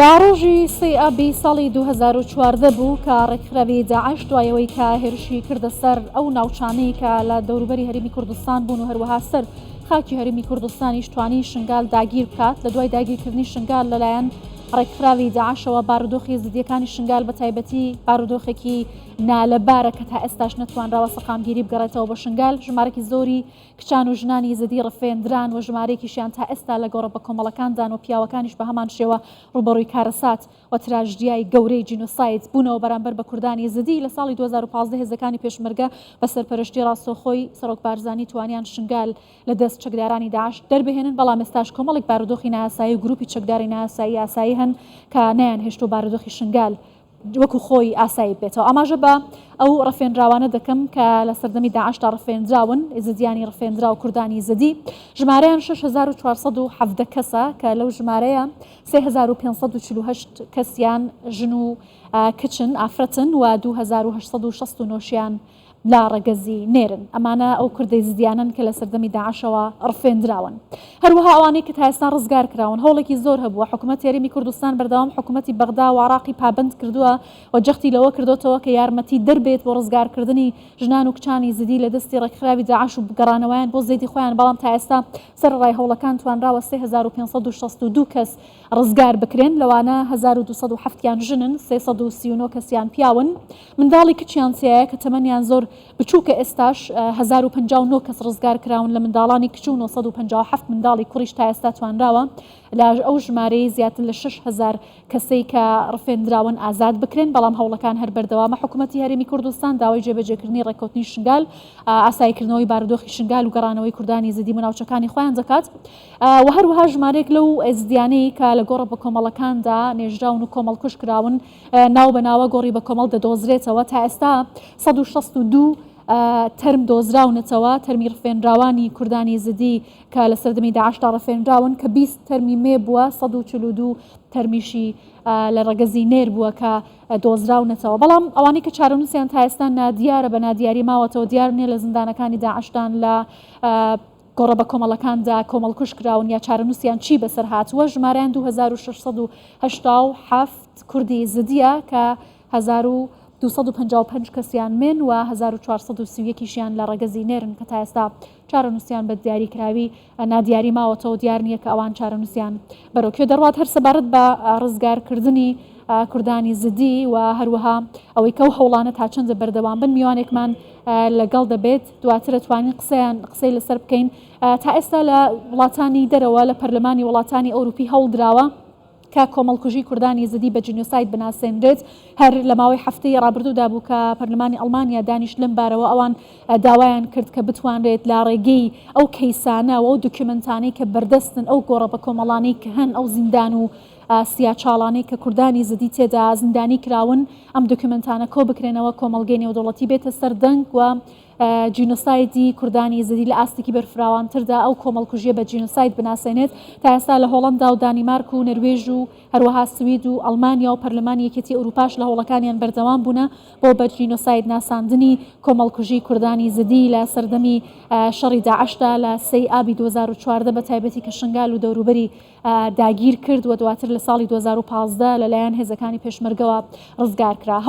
لە ڕۆژی سێی ئابی ساڵی 2014 بوو کە ڕێکخراوی داعش دوای ئەوەی کە هێرشی کردە سەر ئەو ناوچانەی کە لە دەوروبەری هەرێمی کوردستان بوون و هەروەها سەر خاکی هەرێمی کوردستانیش توانی شنگال داگیر بکات. لە دوای داگیرکردنی شنگال لەلایەن ڕێکخراوی داعشەوە بارودۆخی ئێزدییەکانی شنگال بە تایبەتی بارودۆخێکی نالەبارە کە تا ئێستاش نەتوانراوە سەقامگیری بگەڕێتەوە بۆ شنگال. ژمارەکی زۆری کچان و ژنانی ئێزدی ڕفێندران و ژمارەیەکیشیان تا ئێستا لە گۆڕە بەکۆمەڵەکاندان و پیاوەکانیش بە هەمان شێوە ڕووبەڕووی کارەسات و تراژدیای گەورەی جینۆساید بوونەوە بەرامبەر بە کوردانی ئێزدی. لە ساڵی 2015 هێزەکانی پێشمەرگە بە سەرپەرشتی ڕاستەوخۆی سەرۆک بارزانی توانیان شنگال لە دەست چەکدارانی داعش دەربهێنن، بەڵام ئێستاش کۆمەڵێک بارودۆخی نایاسایی و گروپی چەکداری نایاسایی یاسایی هەن کە نەیانهێشتووە بارودۆخی شنگال وەکو خۆی ئاسایی ببێتەوە. ئاماژە بە ئەو ڕفێنراوانە دەکەم کە لە سەردەمی داعشدا ڕفێنراون، ئێزدیانی ڕفێنراو کوردانی ئێزدی، ژمارەیان 6417 کەسە کە لەو ژمارەیە 3548 کەسیان ژن و کچن، ئافرەتن، و 2869 شیان لە ڕەگەزی نێرن. ئەمانە ئەو کوردە ئێزدیانەن کە لە سەردەمی داعشەوە ڕفێندراون. هەروەها ئەوانەی کە تا ئێستا ڕزگار کراون. هەوڵێکی زۆر هەبووە. حکومەتی هەرێمی کوردستان بەردەوام حکومەتی بەغدا و عێراقی پابەند کردووە و جەختی لەوە کردۆتەوە کە یارمەتی دەر بێت بۆ ڕزگارکردنی ژنان و کچانی ئێزدی لە دەستی ڕێکخراوی داعش و گەڕانەوەیان بۆ زێدی خۆیان، بەڵام تا ئێستا سەرەڕای هەوڵەکان توانراوە 3562 کەس ڕزگار بکرێن، لەوانە 1207 یان ژنن، 339 کەسیان پیاون. منداڵی کچیان تیایە کە تەمەنیان زۆر بچووکە، ئێستاش 1059 کەس ڕزگار کراون لە منداڵانی کچ و 957 منداڵی کوڕیش تا ئێستا توانراوە لە ئەو ژمارەی زیاتر لە 6000 کەسەی کە ڕفێندراون ئازاد بکرێن، بەڵام هەوڵەکان هەر بەردەوامە. حکومەتی هەرێمی کوردستان داوای جێبەجێکردنی ڕێککەوتنی شنگال، ئاساییکردنەوەی بارودۆخی شنگال و گەڕانەوەی کوردانی ئێزدی بۆ ناوچەکانی خۆیان دەکات و هەروەها ژمارەیەک لەو ئێزدیانەی کە لە گۆڕە بەکۆمەڵەکاندا نێژراون و کۆمەڵکوژ کراون ناو بە ناوە گۆڕی بەکۆمەڵ دەدۆزرێتەوە، تا ئێستا 162 تەرم دۆزراونەتەوە، تەرمی ڕفێنراوانی کوردانی ئێزدی کە لە سەردەمی داعشدا ڕفێنراون کە 20 تەرمی مێ بووە، 142 تەرمیشی لە ڕەگەزی نێر بووە کە دۆزراونەتەوە. بەڵام ئەوانەی کە چارەنووسیان تا ئێستا نادیارە بە نادیاری ماوەتەوە، دیار نییە لە زیندانەکانی داعشدان لە گۆڕە بەکۆمەڵەکاندا کۆمەڵکوژ کراون یا چارەنووسیان چی بەسەر هاتووە، ژمارەیان 2687 کوردی ئێزدییە کە 1255 کەسیان مێن و 1431 یشیان لە ڕەگەزی نێرن کە تا ئێستا چارەنووسیان بە دیاریکراوی نادیاری ماوەتەوە، دیار نییە کە ئەوان چارەنووسیان بەرەو کوێ دەڕوات. هەر سەبارەت بە ڕزگارکردنی کوردانی زدی و هەروەها ئەوەی کە ئەو هەوڵانە تا چەندە بەردەوام بن میوانێکمان لەگەڵ دەبێت دواتر ئەتوانین قسەیان قسەی لەسەر بکەین. تا ئێستا لە وڵاتانی دەرەوە لە پەرلەمانی وڵاتانی ئەوروپی هەوڵدراوە کە کۆمەڵکوژی کوردانی ئێزدی بە جینۆساید بناسێنرێت. هەر لە ماوەی هەفتەی ڕابردوودا بوو کە پەرلەمانی ئەڵمانیا دانیشت لەم بارەوە، ئەوان داوایان کرد کە بتوانرێت لە ڕێگەی ئەو کەیسانە و ئەو دۆکیومێنتانەی کە بەردەستن، ئەو گۆڕە بەکۆمەڵانەی کە هەن، ئەو زیندان و سیاچاڵانەی کە کوردانی ئێزدی تێدا زیندانی کراون، ئەم دۆکیومێنتانە کۆبکرێنەوە، کۆمەڵگەی نێودەوڵەتی بێتە سەر دەنگ و جینۆسایدی کوردانی ئێزدی لە ئاستێکی بەرفراوانتردا ئەو کۆمەڵکوژیە بە جینۆساید بناسێنێت. تا ئێستا لە هۆڵەندا و دانیمارک و نەروێژ و هەروەها سوید و ئەڵمانیا و پەرلەمانی یەکێتی ئەوروپاش لە هەوڵەکانیان بەردەوام بوونە بۆ بە جینۆساید ناساندنی کۆمەڵکوژی کوردانی ئێزدی لە سەردەمی شەڕی داعشدا لە سێی ئابی 2014 بە تایبەتی کە شنگال و دەوروبەری داگیر کرد و دواتر لە ساڵی 2015 لەلایەن هێزەکانی پێشمەرگەوە ڕزگار کرا.